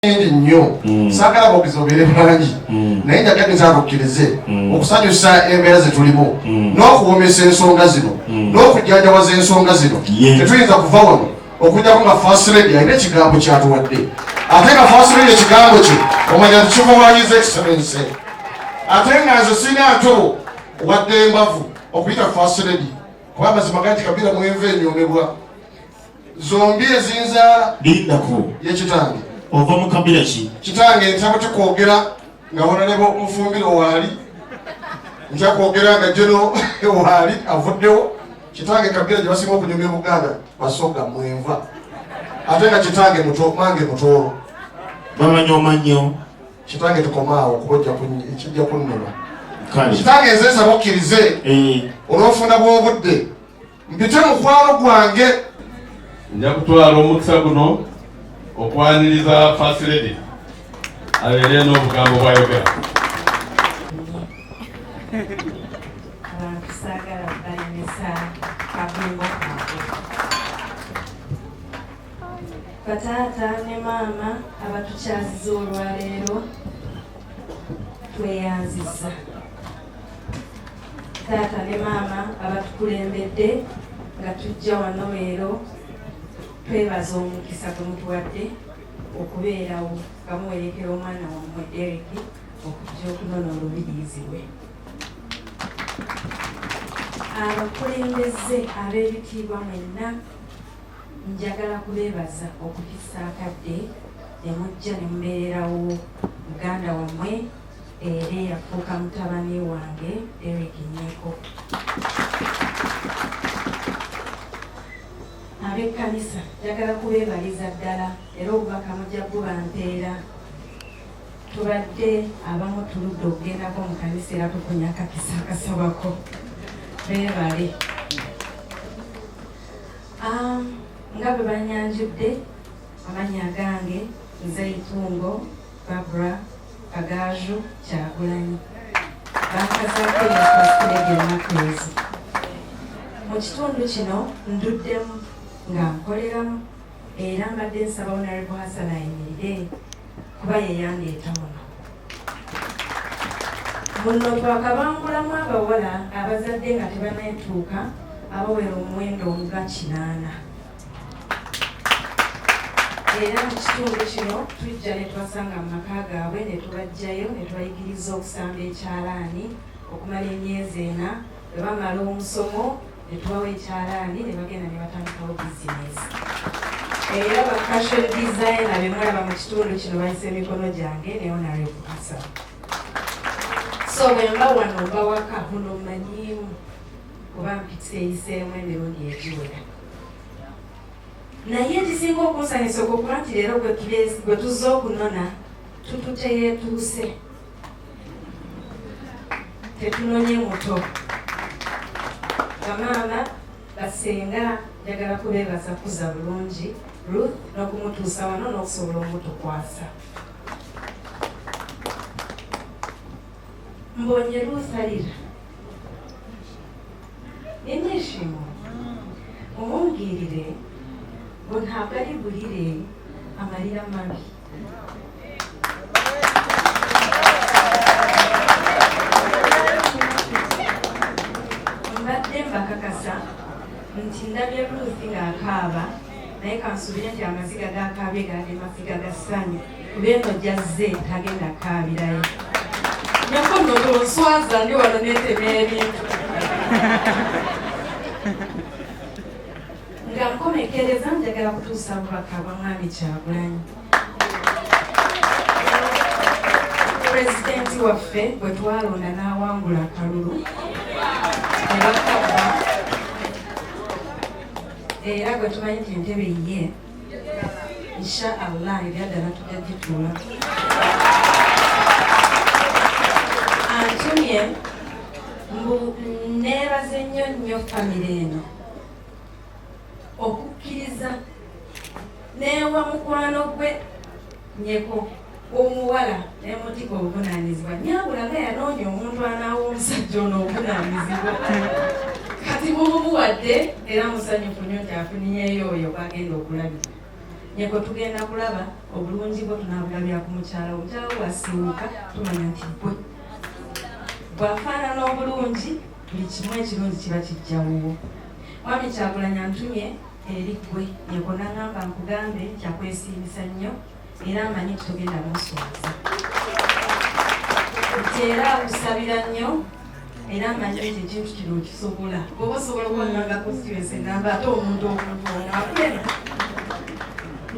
Bingi nnyo. Saagala boogezi babeere bangi, naye njagadde nsaala okkirize okusanyusa embeera ze tulimu n'okuwomesa ensonga zino n'okujjanjabaza ensonga zino. Tetuyinza kuva wano okujjako nga First Lady alina ekigambo kyatuwadde, ate nga First Lady ekigambo kye omanya nti kiva wa His Excellency, ate nga nze sirina ntobo wadde embavu okuyita First Lady, kuba amazima ganti kabira mwenva enyoomebwa zombi ezinzaala. Lindako. Ye kitange. Ova mu kabira ki? Kitange, ntya buti kwogera nga Honorable Mufumbiro waali, ntya kwogera nga General waali avuddewo. Kitange, kabira gye basinga okunyumya Buganda Basoga, mwenva, ate nga kitange muto, mange Mutooro. Babanyooma nnyo. Kitange, tukomaawo kuba kijja kunnuma. Kale. Kitange, nze nsaba okkirize olw'ofuna bw'obudde mpite mukwano gwange. Nja kutwala omukisa guno okwaniriza First Lady abeere n'obugambo bw'ayogera. Abantu saagala balemesa kabingo kaabwe. Bataata ne maama abatukyaziza olwaleero, tweyanziza. Taata ne maama abatukulembedde nga tujja wano leero, twebaza omukisa gwe mutuwadde okubeerawo nga muwerekera omwana wammwe Derek okujja okunona olubiriizi lwe. Abakulembeze ab'ebitiibwa mwenna, njagala kubeebaza okufissa akadde ne mujja ne mubeererawo muganda wammwe era eyafuuka mutabani wange Derek Nyeko. Ab'ekkanisa, njagala kubeebaliza ddala, era obubaka mujja bubampeera. Tubadde abamu tuludde okugendako mu kanisa, era tufunye akakisa akasabako. Beebale. Nga bwe banyanjudde, amannya gange nze Itungo Barbara Kagaaju Kyagulanyi, bankazaako erya First Lady ennaku ezo. Mu kitundu kino nduddemu nga nkoleramu, era mbadde nsaba Honorable Hassan ayimirire kuba ye yandeeta muno. Muno twakabangulamu abawala abazadde nga tebaneetuuka abawera omuwendo nga 80, era mu kitundu kino tujja ne tubasanga mu maka gaabwe ne tubaggyayo ne tubayigiriza okusamba ekyalaani okumala emyezi 4. Bwe bamala omusomo ne tubawa ekyalaani ne bagenda ne batandikawo bizinesi, era ba fashion designer be mulaba mu kitundu kino bayisa emikono gyange ne Honorable Hassan. So bwe mba wano mba waka, muno mmanyiimu kuba mpiteeyiseemu emirundi egiwera. Naye ekisinga okunsanyusa okukuba nti leero gwe tuzze okunona tututeyeetuuse, tetunonye muto. Bamaama, basenga, njagala kubeebaza kuza bulungi Ruth n'okumutuusa wano n'okusobola omutukwasa. Mbonye Ruth arira n'ibyishimo, mumumbwirire ngo ntabwo ari burire amarira mabi. Mbadde mbakakasa nti ndabye Ruth ng'akaaba, naye kansubire nti amaziga gakaabye gaali maziga ga ssanyu, kuba eno gyazze tagenda kaabirayo. Nyako nno tonswaza, ndi wano neetema ebintu. Nga nkomekereza, njagala kutuusa bubaka bwa Mwami Kyagulanyi, pulezidenti waffe bwe twalonda n'awangula akalulu ne bakabba, era gwe tumanyi nti entebe ye insha Allah ebyaddala tujja gituula. Antumye mbu neebaze nnyo nnyo famire eno okukkiriza neewa mukwano gwe Nyeko omuwala nemutika obuvunaanyizibwa. Nyabula nga yanoonya omuntu anaawa omusajja ono obuvunaanyizibwa, kati bumumuwadde, era musanyufu nnyo nti afunyeeyo oyo gwagenda okulabira. Nyeko, tugenda kulaba. Obulungi bwo tunabulabira ku mukyala. Omukyala wo bwasiiwuuka tumanya nti gwe bw'afaanana obulungi, buli kimu ekirungi kiba kijja wuwo. Mwami Kyagulanyi antumye eri ggwe Nyeko, naŋŋamba nkugambe kyakwesiimisa nnyo, era amanyi nti togenda muswaza, nti era akusabira nnyo, era amanyi nti ekintu kino okisobola. Bw'oba osobola okuwanganga constituency enamba, ate omuntu ono akulema.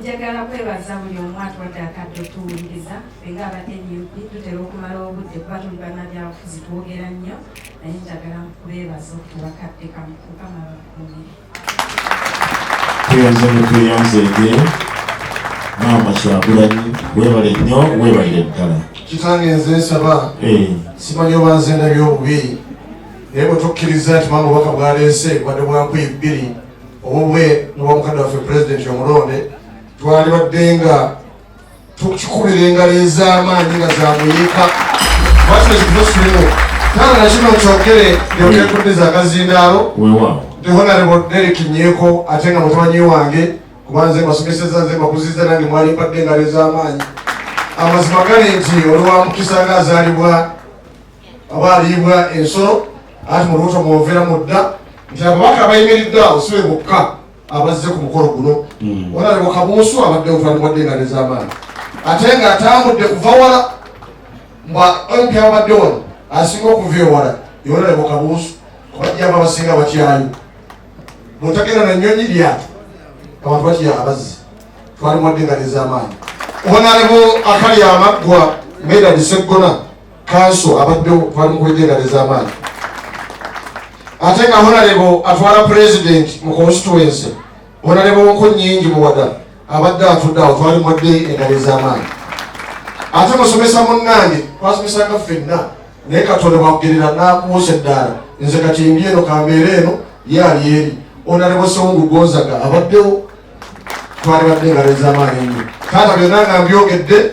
Njagala kwebaza buli omu atuwadde akadde otuwuliriza. Ffe nga aba NUP tutera okumala obudde kuba tuli bannabyabufuzi, twogera nnyo, naye njagala kubeebaza okutuwa kadde kamu. Mukama abakuumire. Tweyanze ne tweyanzeege. Maama Kyagulanyi, weebale nnyo, weebalire ddala. Kitange, nze nsaba, simanyi oba nze ndabye obubi, naye bwe tukkiriza nti maama obubaka bwaleese bwadde bwa 2000, obubwe n'obwa mukadde waffe pulezidenti omulonde, twalibadde nga tukikubira engalo ez'amaanyi nga zamuyiika wakino ekifo kirimu. Taata, nakino nkyogere ndyoke kuddiza akazindaalo. Weewaawo. The Honorable Derrick Nyeko, ate nga mutabani wange, kuba nze mbasomeseza, nze mbakuzizza, nange mwali mpadde engalo ez'amaanyi. Amazima gali nti oli wa mukisa nga azaalibwa oba aliibwa ensolo, ati mu lubuto mwovera mudda, nti ababaka abayimiridde awo si be bokka abazze ku mukolo guno. Honorable Kabuusu abaddewo, twalimuwadde engalo ez'amaanyi, ate nga atambudde kuva wala. Mba MP abadde wano asinga okuva ewala ye Honorable Kabuusu, kubajja abo abasinga batyayo, bwotagenda na nnyonyi, lyato, abantu batya abazzi, twalimuwadde engalo ez'amaanyi. Honorable akali amaggwa Medard Seggona kanso abaddewo, twalimukwedde engalo ez'amaanyi, ate nga honorable atwala president mu constituency, Honorable Nkunyingi Muwada, abadde atudde awo, twalimuwadde engalo ez'amaanyi. Ate musomesa munnange, twasomesanga ffenna, naye Katonda bwakugerera n'akuwusa eddaala, nze kati ndi eno, kambeera eno, ye ali eri. Honorable Sewungu Gonzaga abaddewo, twalibadde engalo ez'amaanyi ennyo. Taata, byonna nga mbyogedde.